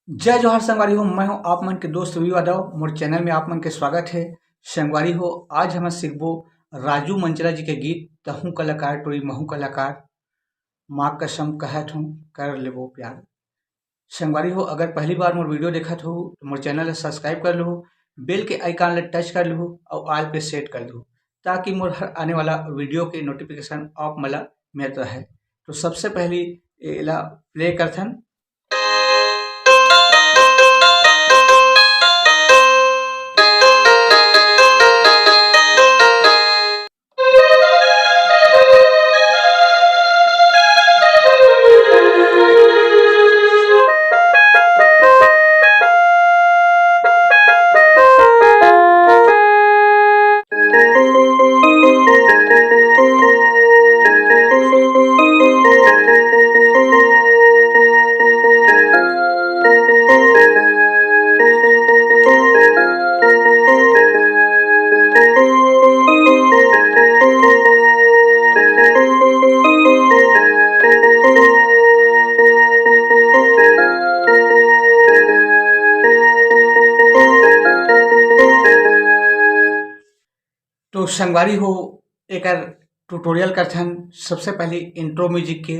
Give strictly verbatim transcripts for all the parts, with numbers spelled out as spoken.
जय जोहार संगवारी हो, मैं हूं आप मन के दोस्त रवि यादव। मोर चैनल में आप मन के स्वागत है। संगवारी हो, आज हम सीखबो राजू मंचला जी के गीत तहूं कलाकार टोरी महूं कलाकार, माँ कसम कहत हूं कर लेबो प्यार। संगवारी हो, अगर पहली बार मोर वीडियो देखत हो तो मोर चैनल ला सब्सक्राइब कर लहू, बेल के आइकन ला टच कर लहू और ऑल पे सेट कर लहू, ताकि मोर हर आने वाला वीडियो के नोटिफिकेशन आप मन ला मिलत रहे। तो सबसे पहली एला प्ले करथन। तो संगवारी हो, एकर ट्यूटोरियल करथन। सबसे पहले इंट्रो म्यूजिक के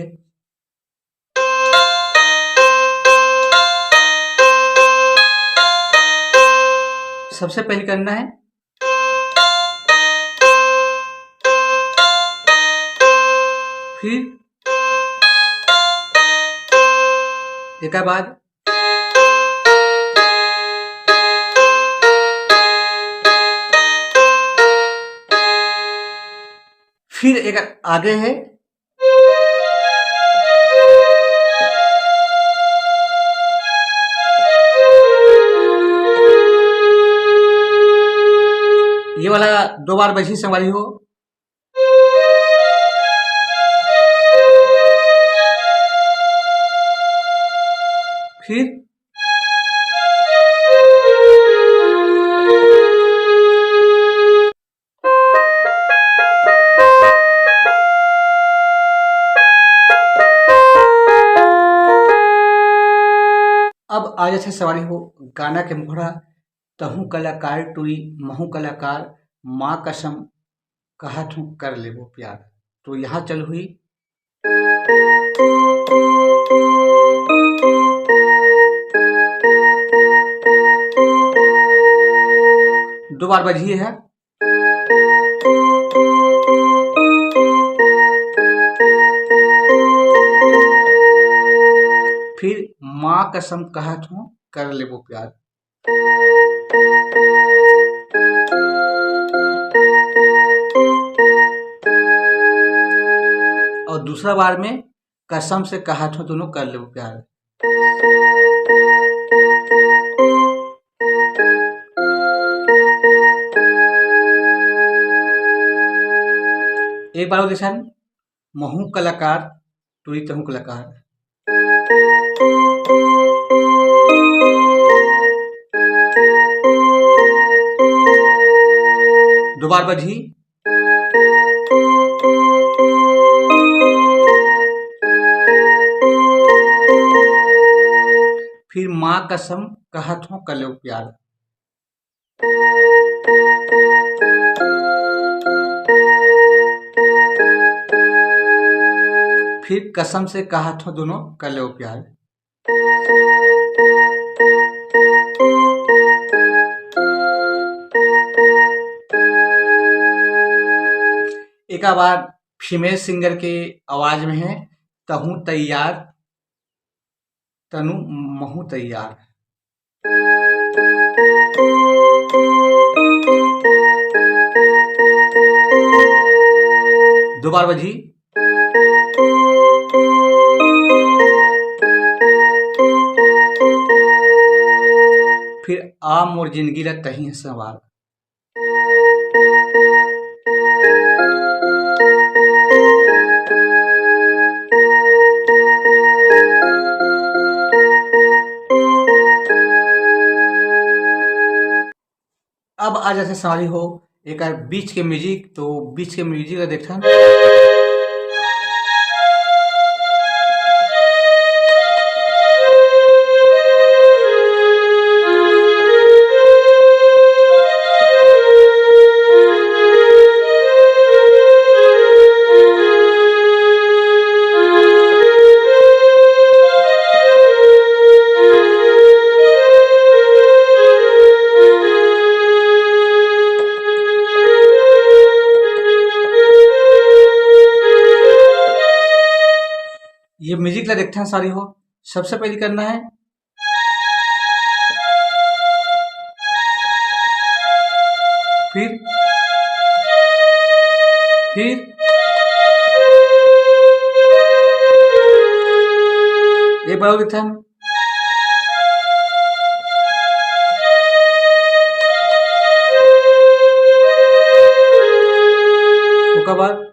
सबसे पहले करना है, फिर एकर बाद फिर एकर आगे है, ये वाला दो बार बजही संगवारी हो। फिर अब आ जाथे संगवारी हो गाना के मुखड़ा, तहूं कलाकार टुरी, महूं कलाकार, माँ कसम, कहत हूं कर लेबो प्यार। तो यहाँ चल हुई। दो बार बजही है। फिर माँ कसम कहत हूं कर लेबो प्यार। और दूसरा बार में कसम से कहत हूं दोनों कर लेबो प्यार। एक बार और जैसा महूं कलाकार, टुरी तहूं कलाकार। दो बार बजही। फिर माँ कसम कहत हूं कर लेबो प्यार। फिर कसम से कहत हूं दोनों कर लेबो प्यार। एका बाद फीमेल सिंगर के आवाज में है, तहूं तैयार, तनु महूं तैयार। दो बार बजही। फिर आ मोर जिंदगी ला तहीं संवार। अब आ जाथे संगवारी हो एकर बीच के म्यूजिक, तो बीच के म्यूजिक ला देखथन। ये music ला देखथन सारी हो। सबसे पहले करना है, फिर, फिर एक बार और देखथन। ओकर बाद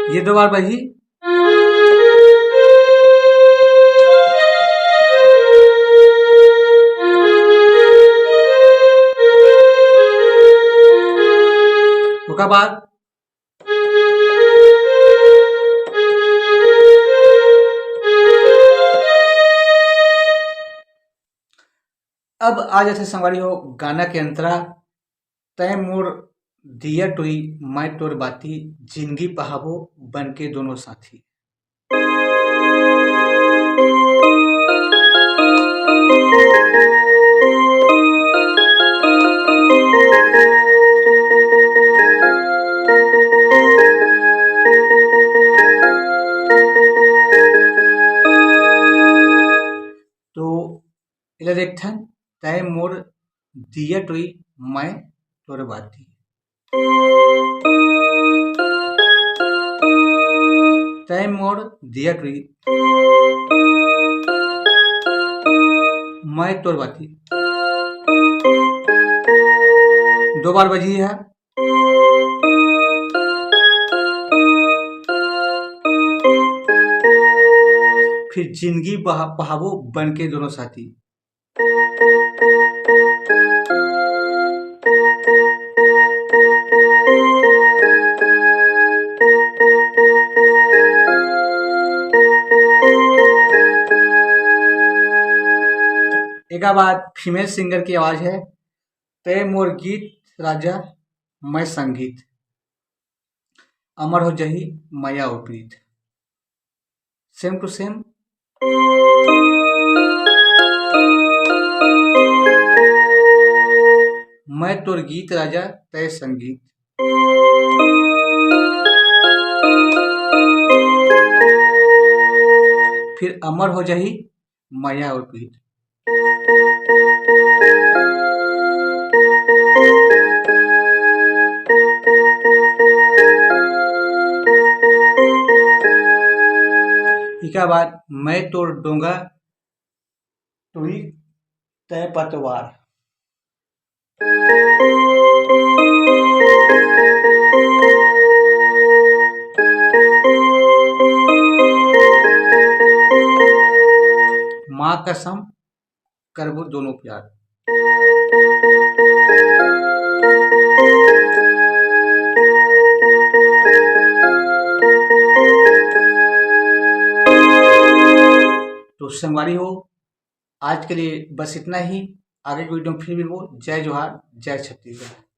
ये दो बार बजी। ओकर बाद अब आ जाथे संगवारी हो गाना के अंतरा। तैं मोर दिया टुरी, मैं तोर बाती, जिंदगी पहाबो बन के दोनों साथी। तो एला देखथन, तैं मोर दिया टुरी, मैं तोर बाती। तैं मोर दिया टुरी, मैं तोर बाती। दो बार बजी है। फिर जिंदगी बहा-, बहाबो बन के दोनों साथी। एकर बाद female singer की आवाज है, तैं मोर गीत राजा, मैं संगीत, अमर हो जाही मया अउ प्रीत। Same to same। मैं तोर गीत राजा, तैं संगीत। फिर अमर हो जाही मया अउ प्रीत। इका बाद मैं तोर डोंगा टुरी तैं पतवार। माँ कसम करबो दोनों प्यार। तो संगवारी हो, आज के लिए बस इतना ही। आगे की video में फिर मिलबो। जय जोहार, जय छत्तीसगढ़।